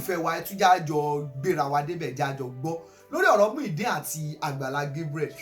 Olólùfẹ́ wa, ẹ tún já jọ gbéra wa débẹ̀, já jọ gbọ́ lórí ọ̀rọ̀ Muyideen àti Àgbàlá Gabriel.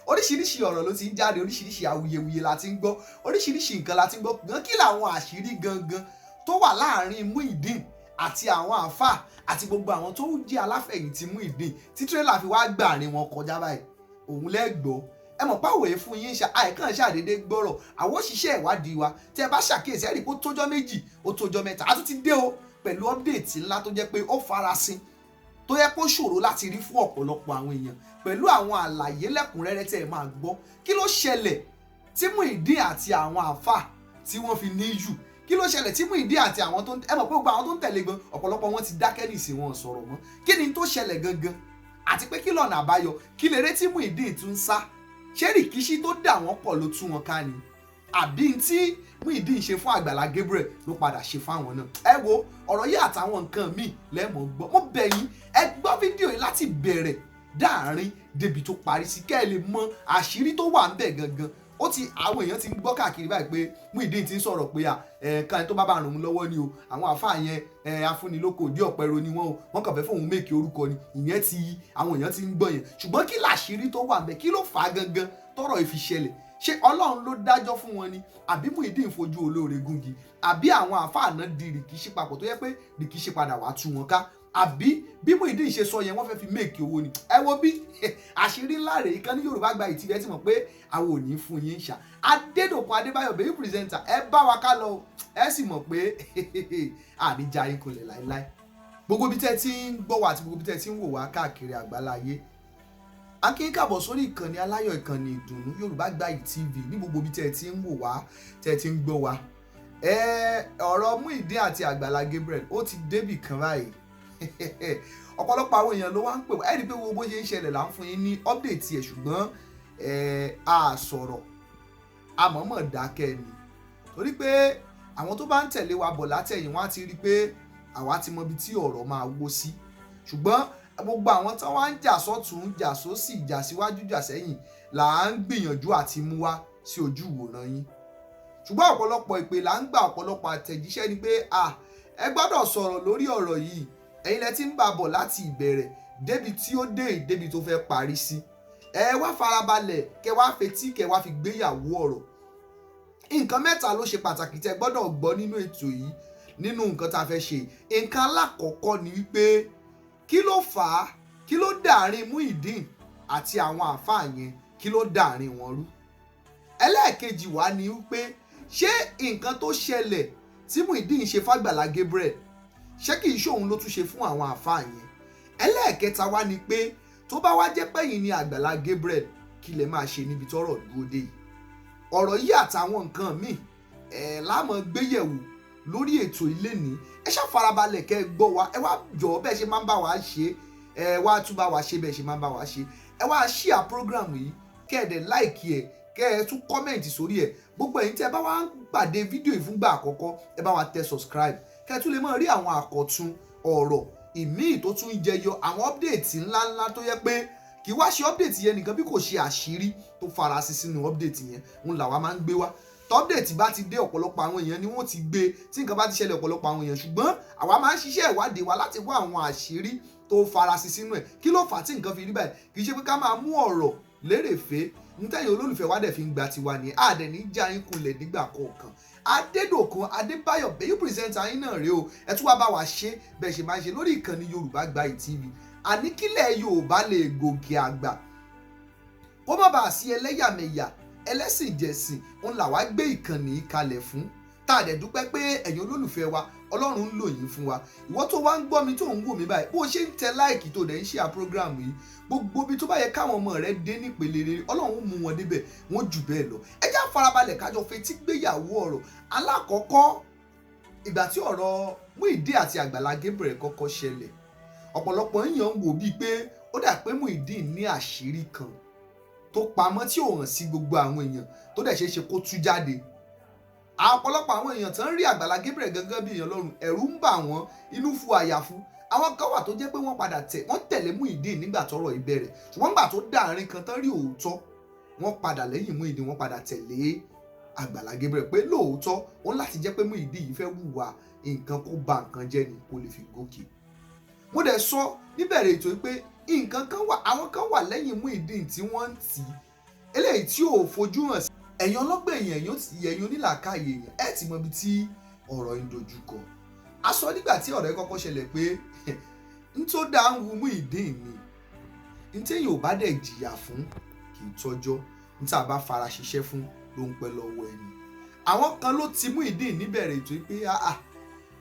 Oríṣiríṣi ọ̀rọ̀ ló ti ń jáde, oríṣiríṣi awuyewuye la ti ń gbọ́, oríṣiríṣi nǹkan la ti ń gbọ́ gan. Kí làwọn àṣírí gangan tó wà láàrin Muyideen àti àwọn àáfàá àti gbogbo àwọn tó jẹ́ aláfẹ̀yìntì Muyideen tí tírélà fi wá gbàrin wọn kọjá báyìí? Òun lẹ́gbọ̀ọ́. Ẹ mọ̀ páwọ̀ èé fún yín ṣe àìkàn ṣàdédé gbọ́rọ̀. Àwọn òṣìṣẹ́ ìwádìí wa, tẹ́ ẹ bá ṣàkíyèsí, ẹ rí i pé ó tójọ́ 2, ó tójọ́ 3, a tún ti dé o pẹ̀lú update ńlá tó jẹ́ pé ó farasin, tó yẹ kó ṣòro láti rí fún ọ̀pọ̀lọpọ̀ àwọn èèyàn, pẹ̀lú àwọn àlàyé lẹ́kùnrẹ́rẹ́ tẹ́ ẹ máa gbọ́. Kí ló ṣẹlẹ̀ tí Muyideen àti àwọn àáfà tí wọ́n fi ní jù? Kí ló ṣẹlẹ̀ tí Muyideen àti àwọn tó ń, ẹ mọ̀ pé gbogbo àwọn tó ń tẹ̀lé gan, ọ̀pọ̀lọpọ̀ wọn ti dákẹ́ nìsín, wọn sọ̀rọ̀ mọ́. Kí ni tó ṣẹlẹ̀ gangan, àti pé kí lọ̀nà àbáyọ? Kí lèrè tí Muyideen tún ń sá? Ṣé rìkíṣí tó dà wọ́n pọ̀ ló tú wọn ká ni, àbí tí Muyideen ṣe fún Àgbàlá Gabriel ló padà ṣe fáwọn náà? Ẹ wo ọ̀rọ̀ yìí àtàwọn nǹkan míì lẹ́mọ̀ gbọ́. Mo bẹ̀ yín, ẹ gbọ́ fídíò yìí láti bẹ̀rẹ̀ dáàrin débi tó parí sí, kẹ́ ẹ lè mọ àṣírí tó wà ń bẹ̀ gangan. Ó ti àwọn èèyàn ti ń gbọ́ káàkiri báyìí pé Muyideen ti ń sọ̀rọ̀ pé à ẹ̀ẹ̀kan tó bá bá ràn òun lọ́wọ́ ni o, àwọn àáfàá yẹn ẹ̀ afúnilóko òdí ọ̀pẹ̀rọ ni wọ́n o, wọ́n kàn fẹ́ fóun make orúkọ ni. Ìyẹn ti àwọn èèyàn ti ń gbọ́ yẹn, ṣùgbọ́n kí làṣírí tó wà ń bẹ̀? Kí ló fà á gangan tọ́rọ̀ ìfi ṣẹlẹ̀? Ṣé Ọlọ́run ló dájọ́ fún wọn ni, àbí Muyideen fojú olóore gúngi, àbí àwọn àáfàá náà di rìkíṣí papọ̀ tó yẹ pé rìkíṣí padà wàá tú wọn ká, àbí bí Muyideen ṣe sọ yẹn, wọ́n fẹ́ fi make owó ni? Ẹ wo bí àṣírí ńlá rèé kan ní Yorùbá Gbayì TV. Ẹ ti mọ̀ pé àwọn ò ní fún yín ṣá. Adédòkun Adébáyọ̀ bẹ́ẹ̀ presenter, ẹ bá wa ká lọ, ẹ sì mọ̀ pé àníjà yín kulẹ̀ láéláé. Gbogbo ibi tẹ́ ti ń gbọ́ wá àti gbogbo ibi tẹ́ ti ń wò wá káàkiri àgbáláyé, a kí n káàbọ̀ sórí ìkànnì aláyọ̀, ìkànnì ìdùnnú, Yorùbá Gbayì TV, ní gbogbo ibi tẹ́ ti ń wò wá, tẹ́ ti ń gbọ́ wá. Ẹ ọ̀rọ̀ Muyideen àti Àgbàlá Gabriel, ó ti débì kan báyìí. Ọ̀pọ̀lọpọ̀ àwọn èèyàn ló wá ń pè wá. Ẹ rí i pé gbogbo bó ṣe ń ṣẹlẹ̀ là ń fún yín ní update ẹ̀, ṣùgbọ́n a sọ̀rọ̀, a mọ̀ọ́mọ̀ dákẹ́ ni, torí pé àwọn tó bá ń tẹ̀lé wa bọ̀ látẹ̀yìn, wọ́n á ti rí i pé àwa ti mọ ibi tí ọ̀rọ̀ máa wó sí. Ṣùgbọ́n gbogbo àwọn tí wọ́n á ń jà sọ́tún, jà sósì, jà síwájú, jà sẹ́yìn là ń gbìyànjú àti mú wá sí ojú ìwòran yín. Ṣùgbọ́n ọ̀pọ̀lọpọ̀ ìpè là ń gbà, ọ̀pọ̀lọpọ̀ àtẹ̀jíṣẹ́ ni pé à ẹ gbọ́dọ̀ sọ̀rọ̀ lórí ọ̀rọ̀ yìí, ẹ̀yin lẹ ti ń bà bọ̀ láti ìbẹ̀rẹ̀ débi tí ó dé, débi tó fẹ́ parí sí. Ẹ wá farabalẹ̀, kẹ wá fetí, kẹ wá fi gbéyàwó ọ̀rọ̀. Nǹkan mẹ́ta ló ṣe pàtàkì tẹ́ gbọ́dọ̀ gbọ́ nínú ètò yìí, nínú nǹkan tá a fẹ́ ṣe. Nǹkan alákọ̀ọ́kọ́ ni wípé, kí ló fà á? Kí ló dàárín Muyideen àti àwọn àáfàá yẹn? Kí ló dàárín wọn rú? Ẹlẹ́ẹ̀kejì wá ni wípé, ṣé nǹkan tó ṣẹlẹ̀ tí Muyideen ṣe fàgbàlá Gabriel, ṣé kìí ṣòun ló tún ṣe fún àwọn àáfàá yẹn? Ẹlẹ́ẹ̀kẹta wá ni pé, tó bá wá jẹ́ pẹ́yìn ni Àgbàlá Gabriel, kí lẹ máa ṣe níbi tọ́rọ̀ dúró dé yìí? Ọ̀rọ̀ yìí àtàwọn nǹkan míì ẹ̀ láàmú gbéyẹ̀wò lórí ètò ilé ní. Ẹ ṣá farabalẹ̀ kẹ́ ẹ gbọ́ wa. Ẹ wá jọ̀ọ́, bẹ́ẹ̀ ṣe máa ń bá wa ṣe, ẹ wá tún bá wa ṣe bẹ́ẹ̀ ṣe máa ń bá wa ṣe. Ẹ wá share program yìí, kẹ́ ẹ dẹ̀ like ẹ̀, kẹ́ ẹ tún comment sórí ẹ̀. Gbogbo ẹ̀yin tí ẹ bá wá ń pàdé fídíò yìí fúngbà àkọ́kọ́, ẹ bá wa tẹ subscribe, kẹ́ ẹ tún lè máa rí àwọn àkọ̀tun ọ̀rọ̀ ìmíì tó tún jẹyọ, àwọn update ńláńlá tó yẹ pé kì í wá ṣe update yẹn nìkan, bí kò ṣe àṣírí tó farasí sínú update yẹn ń làwa máa ń gbé wá. Update bá ti dé, ọ̀pọ̀lọpọ̀ àwọn èèyàn ni wọ́n ti gbé. Tí nǹkan bá ti ṣẹlẹ̀, ọ̀pọ̀lọpọ̀ àwọn èèyàn, ṣùgbọ́n àwa máa ń ṣiṣẹ́ ìwádìí wa láti wá àwọn àṣírí tó farasí sínú ẹ̀. Kí ló fà á tí nǹkan fi rí báyìí? Kì í ṣe pé ká máa mú ọ̀rọ̀ lérèfé ntẹ̀yìn olólùfẹ́ wa dẹ̀ fi ń gba tiwa ní àdẹ̀ ní já yín kulẹ̀ nígbà kọ̀ọ̀kan. Adédòkun Adébáyọ̀ bẹ́ẹ̀ presenter yín náà rèé o. Ẹ tún wá bá wa ṣe bẹ́ẹ̀ ṣe máa ń ṣe lórí ìkànnì Yorùbá Gbayì TV. Àní kílẹ̀ Yorùbá lè gòkè àgbà, kó má bàa sí ẹlẹ́yàmẹ̀yà, ẹlẹ́sìnjẹ̀sìn, ń là wá gbé ìkànnì kalẹ̀ fún, tá a dẹ̀ dúpẹ́ pé ẹ̀yin olólùfẹ́ wa, Ọlọ́run ń lò yín fún wa. Ìwọ tó wá ń gbọ́ mi, tó ń wò mí báyìí, bó o ṣe ń tẹ like, tó dẹ̀ ń share program yìí, gbogbo ibi tó bá yẹ káwọn ọmọ rẹ dé nípele rere, Ọlọ́run mú wọn débẹ̀, wọ́n jù bẹ́ẹ̀ lọ. Ẹ já farabalẹ̀ kájọ fetí gbéyàwó ọ̀rọ̀. Alákọ̀ọ́kọ́, ìgbà tí ọ̀rọ̀ Muyideen àti Àgbàlá Gabriel kọ́kọ́ ṣẹlẹ̀, ọ̀pọ̀lọpọ̀ èèyàn ń wò bíi pé ó dà pé Muyideen ní àṣírí kan tó pamọ́ tí ò hàn sí gbogbo àwọn èèyàn, tó dẹ̀ ṣeé ṣe kó tú jáde. Ọ̀pọ̀lọpọ̀ àwọn èèyàn tán rí Àgbàlá Gabriel gangan bí èèyàn lọ́rùn, ẹ̀rù ń bà wọ́n, inú fu àyàfu. Àwọn kan wà tó jẹ́ pé wọ́n padà tẹ̀ wọ́n tẹ̀lé Muyideen nígbà tọ́rọ̀ ìbẹ̀rẹ̀, ṣùgbọ́n nígbà tó dáàrin kan tán rí òótọ́, wọ́n padà lẹ́yìn Muyideen, wọ́n padà tẹ̀lé Àgbàlá Gabriel pé lóòótọ́ ó ń láti jẹ́ pé Muyideen yìí fẹ́ hùwà nǹkan kó ba nǹkan jẹ́ ni kó lè fi gòkè. Mo dẹ̀ sọ níbẹ̀rẹ̀ ètò pé nǹkan kan wà, àwọn kan wà lẹ́yìn Muyideen tí wọ́n ń tì í, eléyìí tí ò fojú hàn sí ẹ̀yin ọlọ́gbọ̀n èèyàn, ẹ̀yin onílàákàyè èèyàn, ẹ̀ ti mọ ibi tí ọ̀rọ̀ ń dojúkọ. A sọ nígbà tí ọ̀rọ̀ yìí kọ́kọ́ ṣẹlẹ̀ pé n tó dáa ń wu Muyideen ni, n téèyàn ò bá dẹ̀ jìyà fún kì í tọ́jọ́, n tá a bá fara ṣiṣẹ́ fún ló ń pẹ́ lọ́wọ́ ẹni. Àwọn kan ló ti Muyideen níbẹ̀rẹ̀ ètò pé àà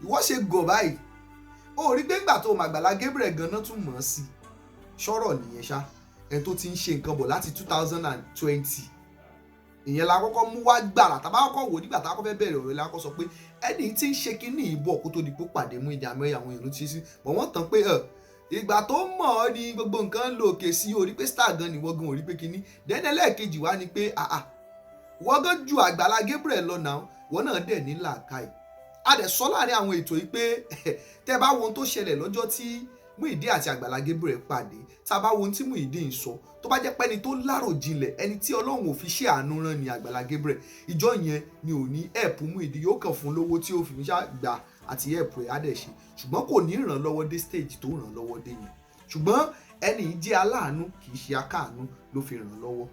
ìwọ ṣe gọ̀ báyìí, ó rí pé ńgbà tó o Àgbàlá Gabriel gan-an tún mọ̀ ọ́ sí sọ̀rọ̀ nìyẹn ṣá, ẹni tó ti ń ṣe nǹkan bọ̀ láti 2020 ìyẹn la kọ́kọ́ mú wá gbàrà tá a bá kọ́kọ́ wò nígbà tá a kọ́kọ́ fẹ́ bẹ̀rẹ̀ ọ̀rọ̀ la kọ́kọ́ sọ pé ẹni tí ń ṣe kínní ìbọ̀ kó tó di pé pàdé Muyideen àmọ́ àwọn èèyàn ló ti ṣe sí bọ̀ wọ́n tàn pé ìgbà tó mọ̀ ọ́ ni gbogbo nǹkan ń lo òkè sí orí pé star gan ni wọ́n gan orí pé kínní. Dẹ́n ẹlẹ́ẹ̀kejì wá ni pé àà wọ́n gan ju Àgbàlá Gabriel lọ náà, wọ́n náà dẹ̀ ní làákàyè. A dẹ̀ sọ láàrin àwọn ètò yìí pé tẹ́ bá wo ohun tó ṣẹlẹ̀ lọ́jọ́ tí Muyideen àti Àgbàlá Gabriel pàdé, tá a bá wo ohun tí Muyideen sọ, tó bá jẹ́ pé ẹni tó láròjinlẹ̀, ẹni tí Ọlọ́run ò fi ṣe àánú rán ni Àgbàlá Gabriel, ìjọ yẹn ni ò ní ẹ̀pù Muyideen, yóò kàn fún lówó tí ó fi ṣá gbà àti ẹ̀pù ẹ̀ á dẹ̀ ṣe, ṣùgbọ́n kò ní ràn lọ́wọ́ dé stage tó ràn lọ́wọ́ dé yẹn. Ṣùgbọ́n ẹni yìí jẹ́ aláàánú kì í ṣe akáàánú ló fi ràn lọ́wọ́,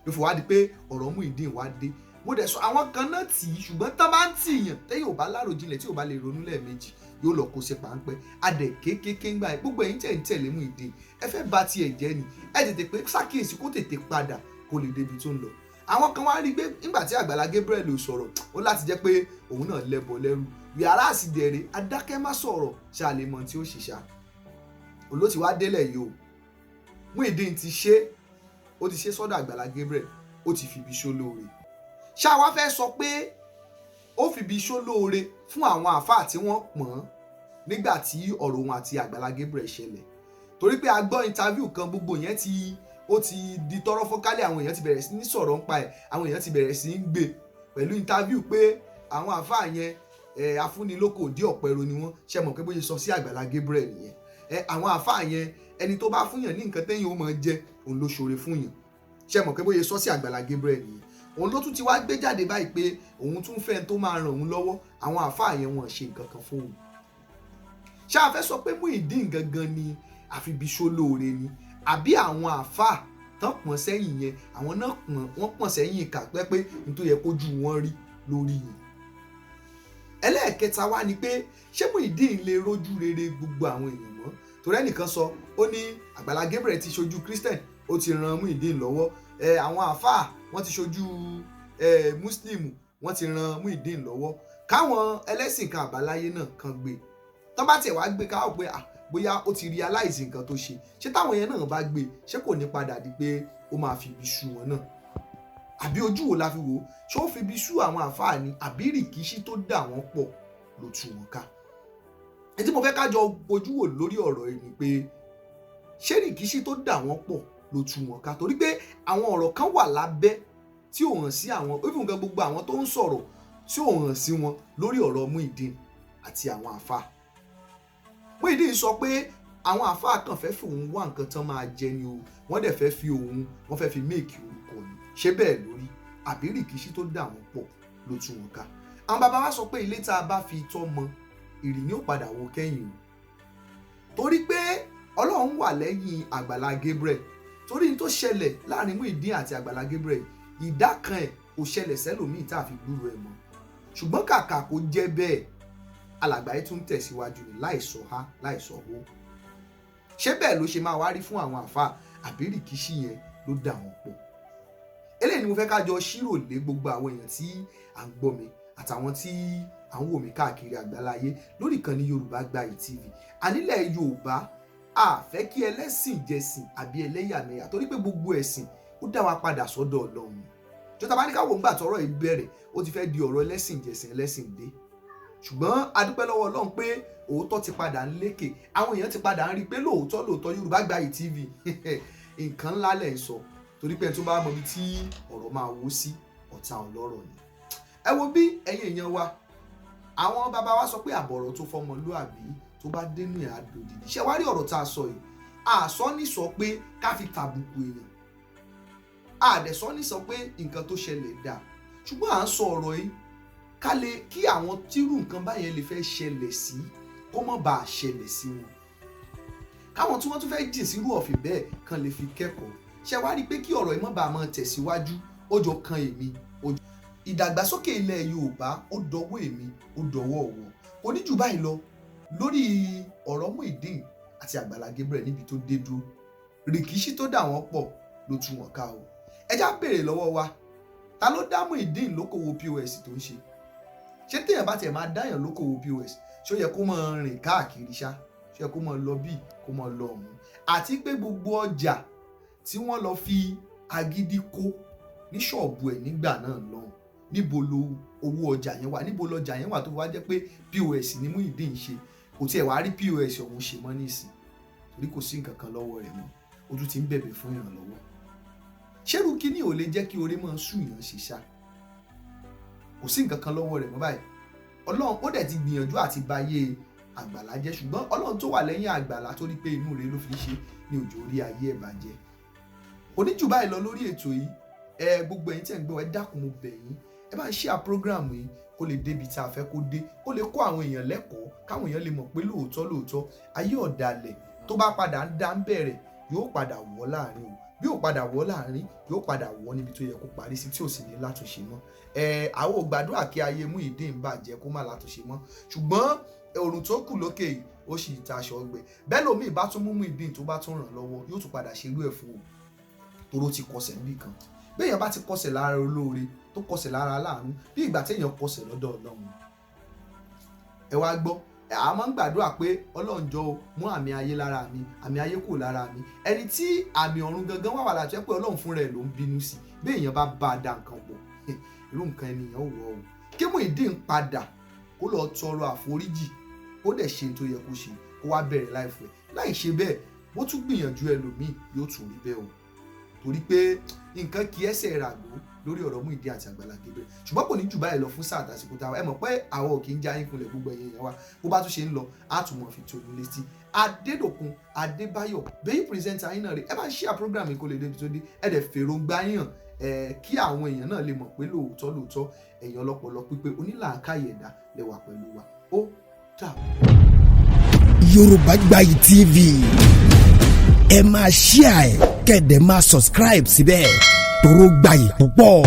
ló fi wá di pé ọ̀rọ̀ Muyideen wá dé. Mo dẹ̀ sọ àwọn kan náà tì í, ṣùgbọ́n tán bá ń tì yàn téyàn ò bá láròjinlẹ̀ tí ò bá lè ronú lẹ́ẹ̀mejì yóò lọ kó ṣe páńpẹ́. Adẹ̀ kéékèèké ń gbà yẹn, gbogbo ẹ̀yin tẹ̀ ń tẹ̀lé Muyideen ẹ fẹ́ ba tiẹ̀ jẹ́ ni, ẹ tètè pé ṣàkíyèsí kó tètè padà kó lè débi tó ń lọ. Àwọn kan wá rí i pé nígbà tí Àgbàlá Gabriel ò sọ̀rọ̀ ó láti jẹ́ pé òun náà lẹ́bọ lẹ́rù, yàrá àsìdẹ̀rẹ̀ adákẹ́ má sọ̀rọ̀ ṣàlèmọ̀ tí ó ṣìṣà olóòtú wá délẹ̀ yìí o. Muyideen ti ṣe, ó ti ṣe sọ́dọ̀ Àgbàlá Gabriel, ó ti fi ibi ṣó lóore. Ṣá wá fẹ́ sọ pé ó fi ibi ṣó lóore fún àwọn àáfàá tí wọ́n pọ̀n nígbà tí ọ̀rọ̀ òun àti Àgbàlá Gabriel ṣẹlẹ̀, torí pé a gbọ́ interview kan gbogbo yẹn tí ó ti di tọ́rọ́ fọ́nkálẹ̀, àwọn èèyàn ti bẹ̀rẹ̀ sí ní sọ̀rọ̀ ńpa ẹ̀, àwọn èèyàn ti bẹ̀rẹ̀ sí ní gbé pẹ̀lú interview pé àwọn àáfàá yẹn afúnilókò dí ọ̀pẹ̀rọ ni wọ́n. Ṣe mọ̀ pé bóyá sọ sí Àgbàlá Gabriel nìyẹn, àwọn àáfàá yẹn ẹni tó bá fúnyàn ní nǹkan téèyàn ó máa jẹ òun ló ṣoore fúnyàn. Ṣe mọ̀ pé bóyá sọ sí Àgbàlá Gabriel nìyẹn, òun ló tún ti wá gbé jáde báyìí pé òun tún fẹ́ tó máa ràn òun lọ́wọ́, àwọn àáfàá yẹn wọ́n ṣe nǹkan kan fóun. Ṣá a fẹ́ sọ pé Muyideen gangan ni àfibiṣó lóore ni, àbí àwọn àáfàá tán pọ̀n sẹ́yìn yẹn àwọn náà pọ̀n wọ́n pọ̀n sẹ́yìn ìkà pẹ́ pé n tó yẹ kójú wọn rí lórí yẹn. Ẹlẹ́ẹ̀kẹta wá ni pé ṣé Muyideen lè rójú rere gbogbo àwọn èèyàn mọ́? Torí ẹnìkan sọ ó ní Àgbàlá Gabriel ti ṣojú Christian, ó ti ran Muyideen lọ́wọ́, àwọn àáfàá wọ́n ti ṣojú Muslim, wọ́n ti ran Muyideen lọ́wọ́, káwọn ẹlẹ́sìn kan àbáláyé náà kan gbé tán bá tiẹ̀ wá gbé káwọ́ pé bóyá ó ti realize nǹkan tó ṣe, ṣé táwọn yẹn náà bá gbé ṣé kò ní padà di pé ó máa fi ibi ṣú wọn náà? Àbí ojú wo la fi wò ó, ṣé ó fi ibi ṣú àwọn àáfàá ni àbí rìkíṣí tó dà wọ́n pọ̀ ló tú wọn ká? Èyí tí mo fẹ́ ká jọ ojú wò lórí ọ̀rọ̀ yìí ni pé ṣé rìkíṣí tó dà wọ́n pọ̀ ló tú wọn ká? Torí pé àwọn ọ̀rọ̀ kan wà lábẹ́ tí ò hàn sí àwọn, even gan gbogbo àwọn tó ń sọ̀rọ̀ tí ò hàn sí wọn lórí ọ̀rọ̀ Muyideen àti àwọn àáfàá. Muyideen sọ pé àwọn àáfàá kan fẹ́ fi òun wá nǹkan tán máa jẹ ni o, wọ́n dẹ̀ fẹ́ fi òun, wọ́n fẹ́ fi méèkì orúkọ ni. Ṣé bẹ́ẹ̀ lórí àbí rìkíṣí tó dà wọ́n pọ̀ ló tú wọn ká? Àwọn bàbá wa sọ pé ilé tá a bá fi itọ́ mọ ìrì ni ó padà wó kẹ́yìn o, torí pé Ọlọ́run wà lẹ́yìn Àgbàlá Gabriel. Torí ní tó ṣẹlẹ̀ láàrin Muyideen àti Àgbàlá Gabriel, ìdá kan ẹ̀ kò ṣẹlẹ̀ sẹ́lòmíì tá a fi gbúrò ẹ̀ mọ́, ṣùgbọ́n kàkà kó jẹ́ bẹ́ẹ̀ alàgbà yìí tún tẹ̀síwájú ní láìsọ há láìsọ hó. Ṣé bẹ́ẹ̀ ló ṣe máa wá rí fún àwọn àáfàá àbí rìkíṣí yẹn ló dà wọ́n pọ̀? Eléyìí ni mo fẹ́ ká jọ ṣírò lé gbogbo àwọn èèyàn tí à ń gbọ́ mi àtàwọn tí à ń wò mí káàkiri àgbáláyé lórí ìkànnì Yorùbá Gbayì TV. Ànílẹ̀ Yorùbá a fẹ́ kí ẹlẹ́sìn jẹsìn àbí ẹlẹ́yàmẹ̀yà, torí pé gbogbo ẹ̀sìn ó dá wa padà sọ́dọ̀ Ọlọ́run. Tó ta bá ní ká wò ńgbà tọ́rọ̀ yìí bẹ̀rẹ̀, ó ti fẹ́ di ọ̀rọ̀ ẹlẹ́sìn jẹsìn ẹlẹ́sìn dé, ṣùgbọ́n a dúpẹ́ lọ́wọ́ Ọlọ́run pé òótọ́ ti padà ń lékè, àwọn èèyàn ti padà ń rí i pé lóòótọ́ lóòótọ́ Yorùbá Gbayì TV nǹkan ńlá lẹ̀ ń sọ, torí pé ẹni tó bá mọ ibi tí ọ̀rọ̀ máa wó sí ọ̀tá ọlọ́rọ̀ ni. Ẹ wo bí ẹ̀yin èèyàn wa, àwọn bàbá wa sọ pé àbọ̀rọ̀ tó fọmọlúàbí tó bá dénú ẹ̀ àdòdìdì. Ṣé wá rí ọ̀rọ̀ tá a sọ yìí? Àsọ ní sọ pé ká fi tàbùkù èèyàn, àdẹ̀sọ ní sọ pé nǹkan tó ṣẹlẹ̀ dáa, Ṣùgbọ́n à ń sọ ọ̀rọ̀ yìí ká lè kí àwọn tírú nǹkan báyẹn lè fẹ́ ṣẹlẹ̀ sí, kó má bàa ṣẹlẹ̀ sí wọn, káwọn tí wọ́n tún fẹ́ jìn sírú ọ̀fìn bẹ́ẹ̀ kan lè fi kẹ́kọ̀ọ́. Ṣe wá rí i pé kí ọ̀rọ̀ yìí má bàa máa tẹ̀síwájú, ó jọ kan èmi. Ìdàgbàsókè ilẹ̀ Yorùbá, ó dọwọ́ èmi, ó dọwọ́ ọ̀wọ́. Kò ní jù báyìí lọ lórí ọ̀rọ̀ Muyideen àti Àgbàlá Gabriel níbi tó dé dúró. Rìkíṣí tó dà wọ́n pọ̀ ló tú wọn ká o. Ẹ já béèrè lọ́wọ́ wa, ta ló dá Muyideen lókòwò POS tó ń ṣe? Ṣé téèyàn bá tiẹ̀ máa dáyàn lókòwò POS, ṣó yẹ kó máa rìn káàkiri ṣá? Ṣó yẹ kó máa lọ bíi kó máa lọ ọ̀hún? Àti pé gbogbo ọjà tí wọ́n lọ fi agídí kó ní ṣọ́ọ̀bù ẹ̀ nígbà náà lọ́hùn, níbo lo owó ọjà yẹn wà? Níbo lọjà yẹn wà tó fi wá jẹ́ pé POS ni Muyideen ṣe? Kò tiẹ̀ wá rí POS ọ̀hún ṣe mọ́ nísìn, torí kò sí nǹkan kan lọ́wọ́ rẹ̀ mọ́. Ó tún ti ń bẹ̀bẹ̀ fún ìrànlọ́wọ́. Ṣérú kíní ò lè jẹ́ kí oore máa sùn yàn ṣe ṣá? Kò sí nǹkan kan lọ́wọ́ rẹ̀ mọ́ báyìí. Ọlọ́run ó dẹ̀ ti gbìyànjú àti bayé Àgbàlá jẹ́, ṣùgbọ́n Ọlọ́run tó wà lẹ́yìn Àgbàlá, tó rí pé inú rẹ̀ ló fi ń ṣe ní òjò orí ayé ẹ̀ bàjẹ́. Oníjù báyìí lọ lórí ètò yìí. Ẹ gbogbo ẹ̀yin tí ẹ̀ ń gbọ́, ẹ dákun, mo bẹ̀ yín, ẹ bá ń share program yìí kó lè débi tá a fẹ́ kó dé, kó lè kó àwọn èèyàn lẹ́kọ̀ọ́, káwọn èèyàn lè mọ̀ pé lóòótọ́ lóòótọ́, ayé ọ̀dàlẹ̀ tó bá padà ń dá ń bẹ̀rẹ̀, yóò padà wọ́ láàrin o. Bí yóò padà wọ́ láàrin, yóò padà wọ́ níbi tó yẹ kó parí sí, tí ò sì ní látúnṣe mọ́. Ẹ àwọn ò gbàdúrà kí ayé Muyideen bàjẹ́ kó má látúnṣe mọ́, ṣùgbọ́n òrùn tó kù lókè yìí, ó sì ta aṣọ ọgbẹ bẹ́ẹ̀. Lómi ìbá tún mú Muyideen, tó bá tún ràn lọ́wọ́, yóò tún padà ṣerú ẹ̀ fún o, toró ti kọsẹ̀ níbì kan. Béèyàn bá ti kọsẹ̀ lára olóore, tó kọsẹ̀ lára aláàánú, bí ìgbà téèyàn kọsẹ̀ lọ́dọ̀ Ọlọ́run. Ẹ wá gbọ́, a máa ń gbàdúrà pé Ọlọ́run jọ̀ọ́ o, mú àmì ayé lára mi, àmì ayé kò lára mi. Ẹni tí àmì ọ̀run gangan wà wà láti ẹ pé Ọlọ́run fúnra ẹ̀ ló ń bínú sí. Béèyàn bá bá a da nǹkan pọ̀, irú nǹkan ènìyàn ò wọ̀ o. Kí Muyideen padà kó lọ tọrọ àforíjì, kó dẹ̀ ṣe tó yẹ kó ṣe, kó wá bẹ̀rẹ̀ láìfẹ́. Láì ṣe bẹ́ẹ̀, bó tún gbìyànjú ẹlòmíì, yóò tún rí bẹ́ẹ̀ o, torí pé nǹkan kì í ẹsẹ̀ ràgó lórí ọ̀rọ̀ Muyideen àti Àgbàlá Gabriel. Ṣùgbọ́n kò ní jù báyìí lọ fún sáà tàsìkò táwa. Ẹ mọ̀ pé àwọn ò kì í já yín kulẹ̀. Gbogbo ẹ̀yin èèyàn wa, bó bá tún ṣe ń lọ, á tún mọ̀ fi tó yín létí. Adédòkun Adébáyọ̀ bẹ́ẹ̀, presenter yín náà rè. Ẹ bá ń share program yìí kó lè débi tó dé. Ẹ dẹ̀ fèròǹgbà yín hàn ẹ, kí àwọn èèyàn náà lè mọ̀ pé lóòótọ́ lóòótọ́, ẹ̀yin ọlọ́pọlọ pípé, onílàákàyè ẹ̀dá lè wà pẹ̀lú wa. Ó dàbọ̀. Yorùbá Gbayì TV, ẹ máa share ẹ, kẹ́ẹ̀dẹ̀ máa subscribe síbẹ̀, toró gbayì púpọ̀.